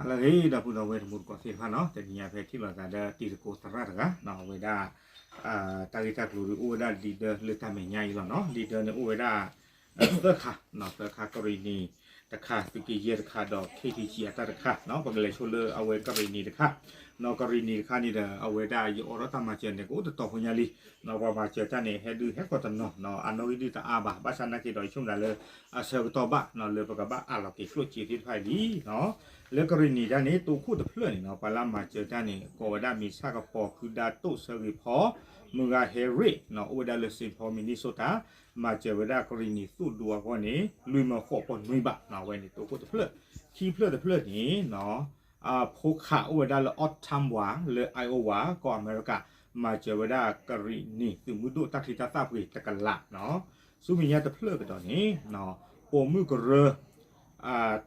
လၢအဂ့ၤ ဒီပုၢ်ဒီဝဲၢ်တံၤသကိးသ့ၣ်တဖၣ်နီၤ, တနံၤအံၤဖဲထံၣ်လိာ်သးဒီးတံၤသကိးသရၣ်တဂၤနီၤ, အဝဲဒၣ် တၢ်ဂ့ၢ်တၢ်ကျိၤဒုးအိၣ်ဝဲဒၣ်လံာ်ဒၢလၢတၢ်မဲာ်ညါအံၤလီၤနီၤ. လံာ်ဒၢန့ၣ်အိၣ်ဝဲဒၣ် သၢခါ, သၢခါ ကရံၣ်နံၤတခါ, သုးက့ယဲၢ်တခါဒီး ခ့ထံဆံး အတၢ်တခါနီၤ. ပကလဲၤဆိလၢအဝဲကရံၣ်နံၤတခါနီၤ. ကရံၣ်နံၤတခါန့ၣ်ဒီး အဝဲဒၣ်ယအိးထီၣ်တၢ်မၤစၢၤန့ၣ် ကအိၣ်တတီၤဖိညါလံနီၤ. ပှၤမၤစၢၤတၢ်န့ၣ် ဟဲဒုးဟဲကိးတနီၤနီၤ, အနီၣ်ဂံၢ်ဒုးတအါဘၣ်, ဘၣ်ဆၣ်နာ်က့ဒီး ယဆိကမိၣ်ဒၣ်လၢ အဆၢကတီၢ်ဘၣ်နီၤ လၢပကဘၣ်အးလီၤက့ၤကျိၣ်စ့သ့ၣ်တဖၣ်အံၤလံနီၤ. လၢကရံၣ်နံၤတခါန့ၣ် တိခိၣ်တဖျၢၣ်န့ၣ်နီၤ, ပှၤလၢမၤစၢၤတၢ်န့ၣ် ကိးဝဲဒၣ်မ့ၢ်ဆၣ်ကပီၤ ခုဒါတိၣ် ဆၢဂ့ၤဖီ မုၢ်ဂၤ ဟဲရ့ၣ်နီၤ, အိၣ်ဝဲဒၣ်လၢ Saint Paul Minnesota, မၤစၢၤဝဲဒၣ်ကရံၣ်နံၤသိၣ်ဒူအဂီၢ်န့ၣ် လွံၢ်မၢဃိးပီၢ်နွံဘးနီၤ. အဝဲန့ၣ်တိခိၣ်တဖျၢၣ်. ခံဖျၢၣ်တဖျၢၣ်န့ၣ်နီၤ အဖိခးအိၣ်ဝဲဒၣ်လၢ Ottumwa လၢ Iowa ကီၢ်အမဲရကၤ, မၤစၢၤဝဲဒၣ်ကရံၣ်နံၤသုးမုၢ်ဒိၣ်တၢ်ချံတၢ်သၣ်ပှ့ၤတကလးနီၤ. ဆူမဲာ်ညါတဖျၢၣ်ကဒီးန့ၣ် ပိာ်မုၣ်ကရၢ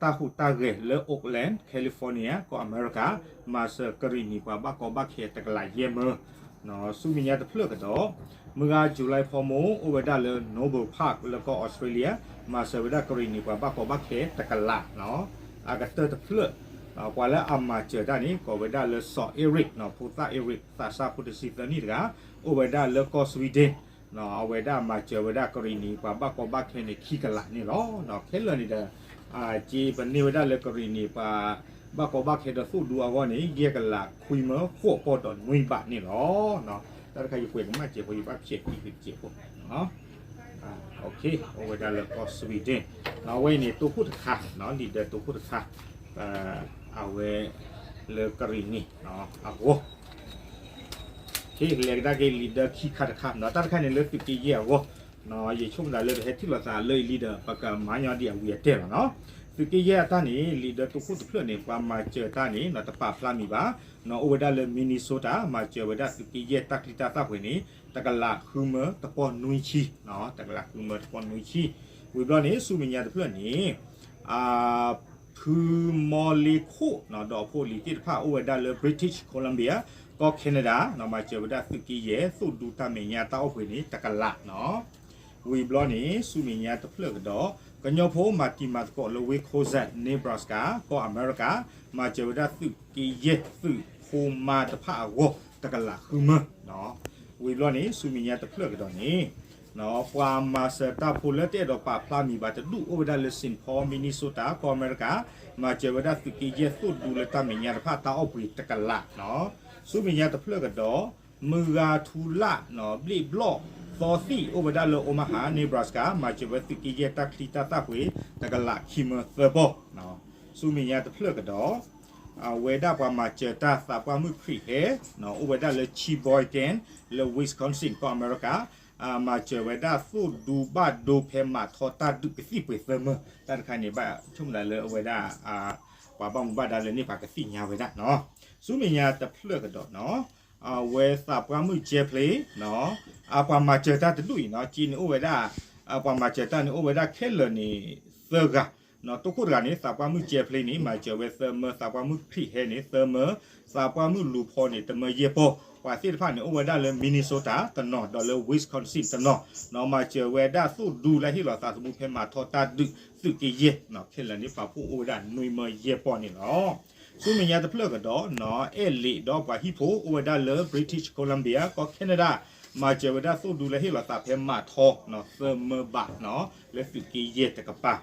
တၢ်ဟူးတၢ်ဂဲၤလၢ Oakland, California ကီၢ်အမဲရကၤ, မၤစၢၤကရံၣ်နံၤပှၤဘၣ်ကီဘၣ်ခဲတကလးယဲၢ်မၢ. ဆူမဲာ်ညါတဖျၢၣ်ကဒီး မုၢ်ဂၤ July ဖီမိၣ် အိၣ်ဝဲဒၣ်လၢ Noble Park လၢကီၢ် Australia, မၤစၢၤဝဲဒၣ်ကရံၣ်နံၤပှၤဘၣ်ကီဘၣ်ခဲတကလးနီၤ. အကတၢၢ်တဖျၢၣ် ပှၤလၢအမၤစၢၤတၢ်န့ၣ် ကိးဝဲဒၣ်လၢစီၤ Eric နီၤ, ဖိသၣ် Eric သးစၢ်ဖိတဆံသၢနံၣ်တဂၤ, အိၣ်ဝဲဒၣ်လၢကီၢ် Sweden အဝဲဒၣ်မၤစၢၤဝဲဒၣ်ကရံၣ်နံၤပှၤဘၣ်ကီဘၣ်ခဲန့ၣ် ခံကလးန့ၣ်လီၤ. ခဲလၢာ်န့ၣ်ဒီး စ့ပန့ၢ်ဝဲဒၣ်လၢကရံၣ်နံၤပှၤဘၣ်ကီဘၣ်ခဲဒီးသိၣ်ဒူအဂီၢ်န့ၣ် ယဲၢ်ကလးခွံမၢဃိးပီၢ်ဒီးနွံဘးန့ၣ်လီၤ. တၢ်တခါယကွဲးကမၣ်စဲးဖိ ယဘၣ်ဖျဲးကွံာ်တစဲးဖိ အိၣ်ဝဲဒၣ်လၢကီၢ် Sweden အဝဲအံၤန့ၣ် တိခိၣ်တခါ, လံာ်ဒၢတိခိၣ်တခါ, အဝဲ လၢကရံၣ်နံၤအဂီၢ် လဲၤကဒါက့ၤလံာ်ဒၢခံခါတခါနီၤ. တၢ်တခါန့ၣ်လၢသုးက့ယဲၢ်အဂီၢ်, ယဆိကမိၣ်သးလၢပဟဲထံၣ်လိာ်သးလၢအံၤလံဒီး ပကမၤညီဒံးအဝံၤအတဲာ်လီၤနီၤ. သုးက့ယဲၢ်အတၢ်န့ၣ် လံာ်ဒၢတိခိၣ်တဖျၢၣ်န့ၣ် ပှၤမၤစၢၤတၢ်န့ၣ် တပာ်ဖျါမံၤဘၣ်, အိၣ်ဝဲဒၣ်လၢ Minnesota မၤစၢၤဝဲဒၣ်သုးက့ယဲၢ်တၢ်ချံတၢ်သၣ်ပှ့ၤန့ၣ် တကလးဃုမၢတပီၢ်နွံဆံ, တကလးဃုမၢတပီၢ်နွံဆံ. ဝံၤဘျီန့ၣ် ဆူမဲာ်ညါတဖျၢၣ်န့ၣ် ဖုမီလ့ခိၣ် ဒီးအဖိအလံၤသ့ၣ်တဖၣ်အိၣ်ဝဲဒၣ်လၢ British Columbia ကီၢ် Canada မၤစၢၤဝဲဒၣ်သုးက့ယဲၢ်သိၣ်ဒူတၢ်မဲာ်ညါတၢ်အိၣ်ပှ့ၤန့ၣ် တကလးနီၤ. ဝံၤဘျီန့ၣ် ဆူမဲာ်ညါတဖျၢၣ်ကဒီး ကညီဖိမၤတံၤမၤသကိးလၢဝ့ၢ် Cozad, Nebraska ကီၢ်အမဲရကၤ မၤစၢၤဝဲဒၣ်သုးက့ယဲၢ်သုးဖိမါတဖၣ်အဂီၢ် တကလးဃုမၢ. ဝံၤဘျီန့ၣ် ဆူမဲာ်ညါတဖျၢၣ်ကဒီးန့ၣ် ပှၤမၤစၢၤတၢ်ဖိလၢတအဲၣ်ဒိးပာ်ဖျါမံၤဘၣ်တဒူၣ် အိၣ်ဝဲဒၣ်လၢ Saint Paul Minnesota ကီၢ်အမဲရကၤ, မၤစၢၤဝဲဒၣ်သုးက့ယဲၢ်သိၣ်ဒူလၢတၢ်မဲာ်ညါတဖၣ်တၢ်အိၣ်ပှ့ၤတကလးနီၤ. ဆူမဲာ်ညါတဖျၢၣ်ကဒီး မုၢ်ဂၤထူလၣ် ဘျ့ၣ်ဘျီၣ်သီသံၣ် အိၣ်ဝဲဒၣ်လၢ Omaha, Nebraska မၤစၢၤဝဲသုးက့ယဲၢ်တၢ်ချံတၢ်သၣ်ပှ့ၤ တကလးခံမၢသၢပီၢ်. ဆူမဲာ်ညါတဖျၢၣ်ကဒီး အဝဲဒၣ်ပှၤမၤစၢၤတၢ်သးပှၢ်မုၣ်ခရံာ်ဟဲ အိၣ်ဝဲဒၣ်လၢ Sheboygan လၢ Wisconsin ကီၢ်အမဲရကၤ, မၤစၢၤဝဲဒၣ်သိၣ်ဒူဘၣ်ဒိဖဲမၤထီတၢ်ဒုးကသံၣ်ပှ့ၤသၢမၢ. တၢ်တခါန့ၣ် ဘၣ်ဆိကမိၣ်ဒၣ်လၢအဝဲဒၣ် ပှၤဘၣ်မူဘၣ်ဒါလၢန့ၣ် ပှၤကသ့ၣ်ညါဝဲဒၣ်နီၤ. ဆူမဲာ်ညါတဖျၢၣ်ကဒီးနီၤ အဝဲသးပှၢ်မုၣ် Jeffrey ပှၤမၤစၢၤတၢ်တဒူၣ်အံၤနီၤ က့န့ၣ်အိၣ်ဝဲဒၣ် ပှၤမၤစၢၤတၢ်န့ၣ်အိၣ်ဝဲဒၣ်ခဲလၢာ်န့ၣ် သၢဂၤ တိခိၣ်တဂၤန့ၣ် သးပှၢ်မုၣ် Jeffrey န့ၣ် မၤစၢၤဝဲသၢမၢ, သးပှၢ်မုၣ်ခရံာ်ဟဲန့ၣ် သၢမၢ, သးပှၢ်မုၣ်လူၤဖီန့ၣ် တမၢယဲၢ်ပီၢ်. ပှၤသ့ၣ်တဖၣ်န့ၣ် အိၣ်ဝဲဒၣ်လၢ Minnesota တနီၤ ဒီးလၢ Wisconsin တနီၤ, မၤစၢၤဝဲဒၣ်သိၣ်ဒူလၢဟ့ၣ်လီၤသးသမူဖဲမၤထီတၢ်ဒုးသုးက့ယဲၢ် ခဲလၢာ်န့ၣ် ပာ်ဖှိၣ်အိၣ်ဝဲဒၣ်နွံမၢယဲၢ်ပီၢ်န့ၣ်လီၤ. ဆူမဲာ်ညါတဖျၢၣ်ကဒီး အဲၣ်လံးဒီးပှၤဟံၣ်ဖိအိၣ်ဝဲဒၣ်လၢ British Columbia ကီၢ် Canada မၤစၢၤဝဲဒၣ်သိၣ်ဒူလၢဟ့ၣ်လီၤသးဖဲမၤထီ သၢမၢဘး လၢသုးက့ယဲၢ်တကပၤ.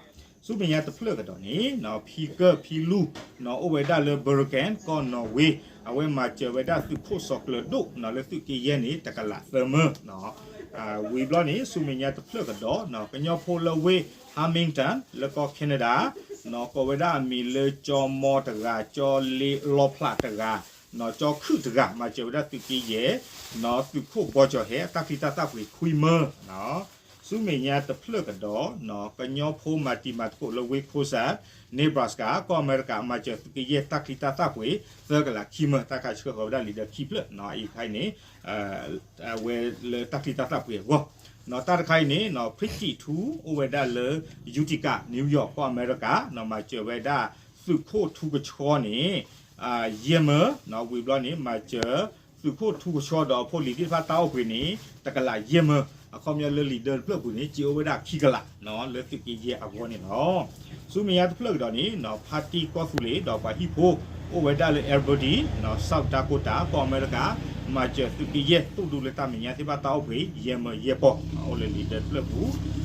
ဆူမဲာ်ညါတဖျၢၣ်ကဒီးန့ၣ် ဖံကၢၢ်ဖံလူၢ် အိၣ်ဝဲဒၣ်လၢ Bergen ကီၢ် Norway အဝဲမၤစၢၤဝဲဒၣ်သုးခိၣ်စီၤကျၢၤဒိၣ် လၢသုးက့ယဲၢ်န့ၣ် တကလးသၢမၢ ဝံၤဘျီန့ၣ် ဆူမဲာ်ညါတဖျၢၣ်ကဒီး ကညီဖိလၢဝ့ၢ် Hamilton လၢကီၢ် Canada ကိးဝဲဒၣ်အမံၤလၢကၠီမီတဂၤ, ကၠီလ့လီဖျးတဂၤ, ကၠီခုၣ်တဂၤ မၤစၢၤဝဲဒၣ်သုးက့ယဲၢ် သုးခိၣ်ဘီကၠီၤဟဲ တၢ်ချံတၢ်သၣ်ပှ့ၤခွံမၢ. ဆူမဲာ်ညါတဖျၢၣ်ကဒီး ကညီဖိမၤတံၤမၤသကိးလၢဝ့ၢ် Cozad, Nebraska ကီၢ်အမဲရကၤ မၤစၢၤသုးက့ယဲၢ်တၢ်ချံတၢ်သၣ်ပှ့ၤ သၢကလးခံမၢ. တၢ်ခါဆှၢဃီၤဝဲဒၣ်လံာ်ဒၢခံဖျၢၣ် အံၤတခါအံၤန့ၣ် အဝဲလၢတၢ်ချံတၢ်သၣ်ပှ့ၤအဂီၢ် တၢ်တခါအံၤန့ၣ် Pretty Too အိၣ်ဝဲဒၣ်လၢ Utica, New York ကီၢ်အမဲရကၤ မၤစၢၤဝဲဒၣ်သုးခိၣ်ထူကဆှီန့ၣ် ယဲၢ်မၢ, ဝံၤဘျီန့ၣ် မၤစၢၤသုးခိၣ်ထူကဆှီဒီးအဖိလံၤသ့ၣ်တဖၣ်တၢ်အိၣ်ပှ့ၤန့ၣ် တကလးယဲၢ်မၢ. အခီပညီလၢလံာ်ဒၢတဖျၢၣ်ပူၤန့ၣ် က့ၤအိၣ်ဝဲဒၣ်ခံကလး လၢသုးက့ယဲၢ်အဂီၢ်န့ၣ်လီၤ. ဆူမဲာ်ညါတဖျၢၣ်ကဒီးန့ၣ် ဖါတံၢ်ကီၢ်သူလ့ၤ ဒီးပှၤဟံၣ်ဖိ အိၣ်ဝဲဒၣ်လၢ Alberta, South Dakota ကီၢ်အမဲရကၤ မၤစၢၤသုးက့ယဲၢ် သိၣ်ဒူလၢတၢ်မဲာ်ညါသ့ၣ်တဖၣ်တၢ်အိၣ်ဖှိၣ် ယဲၢ်မၢယဲၢ်ပီၢ် အိၣ်လၢလံာ်ဒၢတဖျၢၣ်အပူ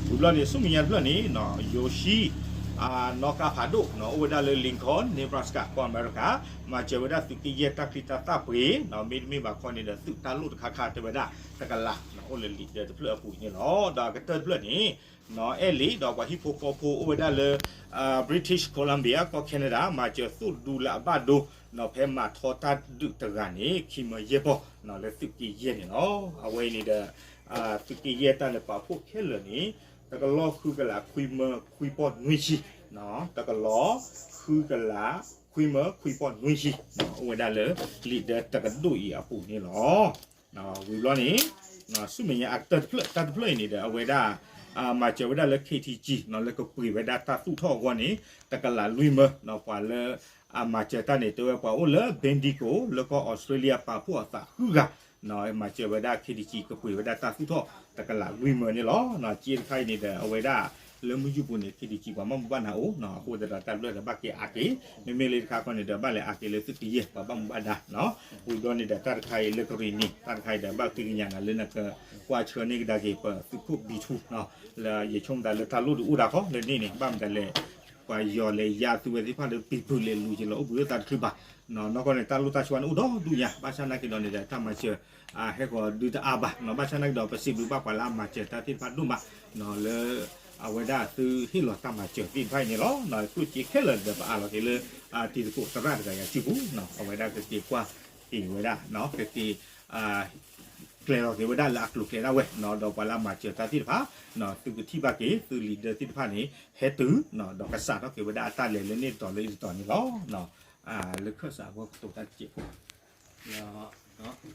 ၤ. ဝံၤဘျီန့ၣ် ဆူမဲာ်ညါတဖျၢၣ်န့ၣ် ယိၤၡံ နီၣ်ကါဖးဒိၣ် အိၣ်ဝဲဒၣ်လၢ Lincoln, Nebraska ကီၢ်အမဲရကၤ မၤစၢၤဝဲဒၣ်သုးက့ယဲၢ်တၢ်ချံတၢ်သၣ်ပှ့ၤ မ့တမ့ၢ်ဘၣ်ခီန့ၣ်ဒီး သုးတၢ်လိၣ်တခါခါတဲဝဲဒၣ် တကလး အိၣ်လၢလံာ်ဒၢတဖျၢၣ်အပူၤန့ၣ်လီၤ. ဒီးအကတၢၢ်တဖျၢၣ်န့ၣ် အဲၣ်လံ ဒီးပှၤဟံၣ်ဖိဃီဖိအိၣ်ဝဲဒၣ်လၢ British Columbia ကီၢ် Canada မၤစၢၤသိၣ်ဒူလၢအဘၣ်ဒိ ဖဲမၤထီတၢ်ဒုးတဂၤန့ၣ် ခံမၢယဲၢ်ပီၢ် လၢသုးက့ယဲၢ်န့ၣ်လီၤ. အဝဲအံၤန့ၣ်ဒီး သုးက့ယဲၢ်တၢ်လဲၤပာ်ဖှိၣ်ခဲလၢာ်န့ၣ် တကလီၢ်ဃုကလးခွံမၢခွံပီၢ်နွံဆံ, တကလီၢ်ဃုကလးခွံမၢခွံပီၢ်နွံဆံ အိၣ်ဝဲဒၣ်လၢလံာ်ဒၢတကဒိၣ်အံၤအပူၤန့ၣ်လီၤ. ဝံၤဘျီန့ၣ် ဆူမဲာ်ညါအကတၢၢ်တဖျၢၣ် တၢ်တဖျၢၣ်အံၤန့ၣ်ဒီး အဝဲဒၣ် မၤစၢၤဝဲဒၣ်လၢ K T G လၢကပှ့ၤဝဲဒၣ်တၢ်သူၣ်ထီၣ်အဂီၢ်န့ၣ် တကလးလွံၢ်မၢ, ပှၤလၢ အမၤစၢၤတၢ်န့ၣ် တဲဝဲပှၤအိၣ်လၢ Bendigo လၢကီၢ်အီစထြ့လယါ ပာ်ဖှိၣ်အသးဃုဂၤ မၤစၢၤဝဲဒၣ် K T G ကပှ့ၤဝဲဒၣ်တၢ်သူၣ်ထီၣ်တကလးလွံၢ်မၢန့ၣ်လီၤ. စ့တခါအံၤန့ၣ်ဒီး အဝဲဒၣ်လၢမုၢ်ယူၢ်ပူၤန့ၣ် K T G ပှၤဘၣ်မူဘၣ်ဒါအိၣ် အဃိသတးဒီးတၢ်တဖျၢၣ်ဒီးဘၣ်က့ၤအါက့ၤ, မ့မ့ၢ်လၢတခါခီန့ၣ်ဒီး ဘၣ်လဲၤအါက့ၤလၢသုးက့ယဲၢ် ပှၤဘၣ်မူဘၣ်ဒါ ဝံၤဘျီန့ၣ်ဒီး တၢ်တခါအံၤလၢကရ့ၣ်နံၤ တၢ်တခါအံၤဒီး ဘၣ်ဃ့ကညးနၤလၢနကကွၢ်ဆၢန့ၢ်ကဒါက့ၤ ပသုးခိၣ်ဘံထူ လၢယဆိကမိၣ်သးလၢတၢ်လိၣ်ဒုးအိၣ်ဒၣ်ဃီလၢန့ၣ်န့ၣ် ဘၣ်မတၤလဲၣ် ပှၤယီၤလဲၤယါသုဝဲသ့ၣ်တဖၣ်လၢပံၤဘုးလဲၤလူၤက့ၤလီၤအိၣ်ဘှံးအိၣ်သါတချုးဘၣ်, နီၢ်ကီၢ်န့ၣ် တၢ်လိၣ်တၢ်ဆှါန့ၣ်အိၣ်ဒီဒူၣ်ညါ ဘၣ်ဆၣ်နာ်က့ၤဒီးန့ၣ်ဒီး တၢ်မၤစၢၤ ဟဲဃီၤဒုးတအါဘၣ်, ဘၣ်ဆၣ်နာ်က့ၤဒီး ပစံးဘျုးဘၣ်ပှၤလၢအမၤစၢၤတၢ်သ့ၣ်တဖၣ်ဒိၣ်မး လၢ အဝဲဒၣ်သုဟ့ၣ်လီၤတၢ်မၤစၢၤသ့ၣ်တဖၣ်အံၤန့ၣ်လီၤ. ကျိၣ်စ့ခဲလၢာ်ဒီးပအးလီၤက့ၤလၢ တံၤသကိးသရၣ်တဂၤယၤစုပူၤ အဝဲဒၣ်ကက့ၤကွၢ်က့ၤဝဲဒၣ် ကက့ၤ ကျဲၤလီၤက့ၤဝဲဒၣ်လၢအကျိၤကျဲၤဒၣ်ဝဲ ဒီးပှၤလၢအမၤစၢၤတၢ်သ့ၣ်တဖၣ် သုကထံၣ်ဘၣ်က့ၤ သုလံာ်ဒၢသ့ၣ်တဖၣ်န့ၣ် ဟဲတုၤ ဒီးကစးထီၣ်က့ၤဝဲဒၣ်အတၢ်လဲၤလၢန့ၣ်တတီၤလၢအံၤတတီၤန့ၣ်လီၤ. လၢခၢၣ်စးအဂီၢ်ကတိၤတၢ်တစဲးဖိ လၢ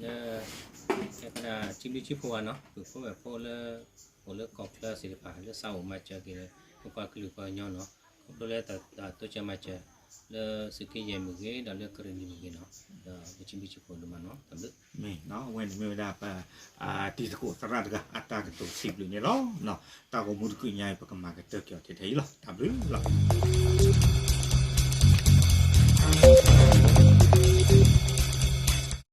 ကဲပဒၣ်စံးဘျုးစံးဖှိၣ်ဘၣ်နီၤ ပုၢ်ဖိဝဲၢ်ဖိလၢ အိၣ်လၢကီၢ်ချၢသ့ၣ်တဖၣ် လၢဆၢအိၣ်မၤစၢၤက့ၤ ပပှၤကလုာ်ပှၤကညီနီၤ ခီဖျိလၢတၢ်တိစၢၤမၤစၢၤ လၢသုးက့ယဲၢ်မ့ၢ်ဂ့ၤ ဒီးလၢကရ့ၣ်နံၤမ့ၢ်ဂ့ၤနီၤ ဒီးပစံးဘျုးစံးဖှိၣ်ဒိၣ်မးနီၤ တၢ်ဘျုး မ့ၢ်နီၤ အဝဲန့ၣ်မ့ၢ်ဝဲဒၣ်ပ တံၤသကိးသရၣ်တဂၤ အတၢ်ကတိၤစံးဘျုးန့ၣ်လီၤ. တၢ်ဂီၤမူတကုာ်ညါအံၤ ပကမၤကတၢၢ်က့ၤအီၤထဲထဲအံၤလီၤ. တၢ်ဘျုးလီၤ.